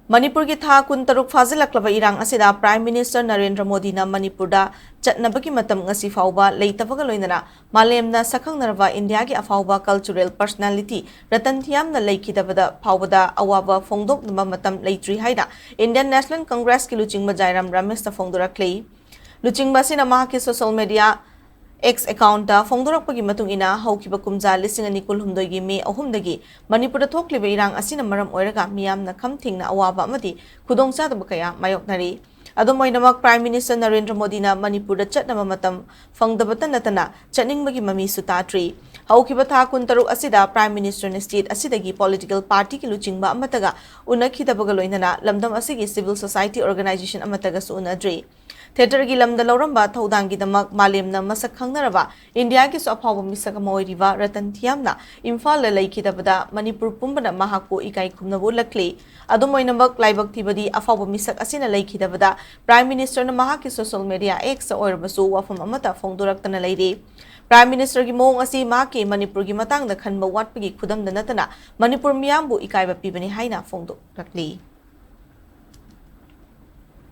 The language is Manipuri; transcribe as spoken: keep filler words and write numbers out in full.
ꯃꯅꯤꯄꯨꯔꯒꯤ ꯊꯥ ꯀꯨꯟꯇꯔꯨꯛ ꯐꯥꯖꯤꯜꯂꯛꯂꯕ ꯏꯔꯥꯡ ꯑꯁꯤꯗ Prime Minister ꯅꯔꯦꯟꯗ꯭ꯔ ꯃꯣꯗꯤꯅ ꯃꯅꯤꯄꯨꯔꯗ ꯆꯠꯅꯕꯒꯤ ꯃꯇꯝ ꯉꯁꯤ ꯐꯥꯎꯕ ꯂꯩꯇꯕꯒ ꯂꯣꯏꯅꯅ ꯃꯥꯂꯦꯝꯅ ꯁꯛꯈꯪꯅꯔꯕ ꯏꯟꯗꯤꯌꯥꯒꯤ ꯑꯐꯥꯎꯕ cultural personality ꯔꯇꯟ ꯊꯤꯌꯥꯝꯅ ꯂꯩꯈꯤꯗꯕꯗ ꯐꯥꯎꯕꯗ ꯑꯋꯥꯕ ꯐꯣꯡꯗꯣꯛꯅꯕ ꯃꯇꯝ ꯂꯩꯇ꯭ꯔꯤ ꯍꯥꯏꯅ Indian National Congressꯀꯤ ꯂꯨꯆꯤꯡꯕ ꯖꯥꯏꯔꯥꯝ ꯔꯃꯦꯁꯅ ꯐꯣꯡꯗꯣꯔꯛꯂꯤ꯫ ꯂꯨꯆꯤꯡꯕ ꯑꯁꯤꯅ ꯃꯍꯥꯛꯀꯤ social media X accountꯇ ꯐꯣꯡꯗꯣꯔꯛꯄꯒꯤ ꯃꯇꯨꯡ ꯏꯟꯅ, ꯍꯧꯈꯤꯕ ꯀꯨꯝꯖꯥ ꯂꯤꯁꯤꯡ ꯑꯅꯤ ꯀꯨꯟꯍꯨꯝꯗꯣꯏꯒꯤ ꯃꯦ ꯑꯍꯨꯝꯗꯒꯤ ꯃꯅꯤꯄꯨꯔꯗ ꯊꯣꯛꯂꯤꯕ ꯏꯔꯥꯡ ꯑꯁꯤꯅ ꯃꯔꯝ ꯑꯣꯏꯔꯒ ꯃꯤꯌꯥꯝꯅ ꯈꯝ ꯊꯦꯡꯅ ꯑꯋꯥꯕ ꯑꯃꯗꯤ ꯈꯨꯗꯣꯡꯆꯥꯗꯕ ꯀꯌꯥ ꯃꯥꯌꯣꯛꯅꯔꯤ꯫ ꯑꯗꯨꯝ ꯑꯣꯏꯅꯃꯛ, Prime Minister ꯅꯔꯦꯟꯗ꯭ꯔ ꯃꯣꯗꯤꯅ ꯃꯅꯤꯄꯨꯔꯗ ꯆꯠꯅꯕ ꯃꯇꯝ ꯐꯪꯗꯕꯇ ꯅꯠꯇꯅ ꯆꯠꯅꯤꯡꯕꯒꯤ ꯃꯃꯤꯁꯨ ꯇꯥꯗ꯭ꯔꯤ꯫ ꯍꯧꯈꯤꯕ ꯊꯥ ꯀꯨꯟꯇꯔꯨꯛ ꯑꯁꯤꯗ Prime Ministerꯅ state ꯑꯁꯤꯗꯒꯤ political partyꯒꯤ ꯂꯨꯆꯤꯡꯕ ꯑꯃꯠꯇꯒ ꯎꯅꯈꯤꯗꯕꯒ ꯂꯣꯏꯅꯅ ꯂꯝꯗꯝ ꯑꯁꯤꯒꯤ civil society organization ꯑꯃꯠꯇꯒꯁꯨ ꯎꯅꯗ꯭ꯔꯤ꯫ Theatreꯒꯤ ꯂꯝꯗ ꯂꯧꯔꯝꯕ ꯊꯧꯗꯥꯡꯒꯤꯗꯃꯛ ꯃꯥꯂꯦꯝꯅ ꯃꯁꯛ ꯈꯪꯅꯔꯕ ꯏꯟꯗꯤꯌꯥꯒꯤꯁꯨ ꯑꯐꯥꯎꯕ ꯃꯤꯁꯛ ꯑꯃ ꯑꯣꯏꯔꯤꯕ ꯔꯇꯟ ꯊꯤꯌꯥꯝꯅ ꯏꯝꯐꯥꯜꯗ ꯂꯩꯈꯤꯗꯕꯗ ꯃꯅꯤꯄꯨꯔ ꯄꯨꯝꯕꯅ ꯃꯍꯥꯛꯄꯨ ꯏꯀꯥꯏ ꯈꯨꯝꯅꯕ ꯎꯠꯂꯛꯂꯤ꯫ ꯑꯗꯨꯝ ꯑꯣꯏꯅꯃꯛ, ꯂꯥꯏꯕꯛ ꯊꯤꯕꯗꯤ ꯑꯐꯥꯎꯕ ꯃꯤꯁꯛ ꯑꯁꯤꯅ ꯂꯩꯈꯤꯗꯕꯗ Prime Ministerꯅ ꯃꯍꯥꯛꯀꯤ social media Xꯇ ꯑꯣꯏꯔꯕꯁꯨ ꯋꯥꯐꯝ ꯑꯃꯠꯇ ꯐꯣꯡꯗꯣꯔꯛꯇꯅ ꯂꯩꯔꯤ꯫ Prime Ministerꯒꯤ ꯃꯑꯣꯡ ꯑꯁꯤ ꯃꯍꯥꯛꯀꯤ ꯃꯅꯤꯄꯨꯔꯒꯤ ꯃꯇꯥꯡꯗ ꯈꯟꯕ ꯋꯥꯠꯄꯒꯤ ꯈꯨꯗꯝꯗ ꯅꯠꯇꯅ ꯃꯅꯤꯄꯨꯔ ꯃꯤꯌꯥꯝꯕꯨ ꯏꯀꯥꯏꯕ ꯄꯤꯕꯅꯤ ꯍꯥꯏꯅ ꯐꯣꯡꯗꯣꯔꯛꯂꯤ꯫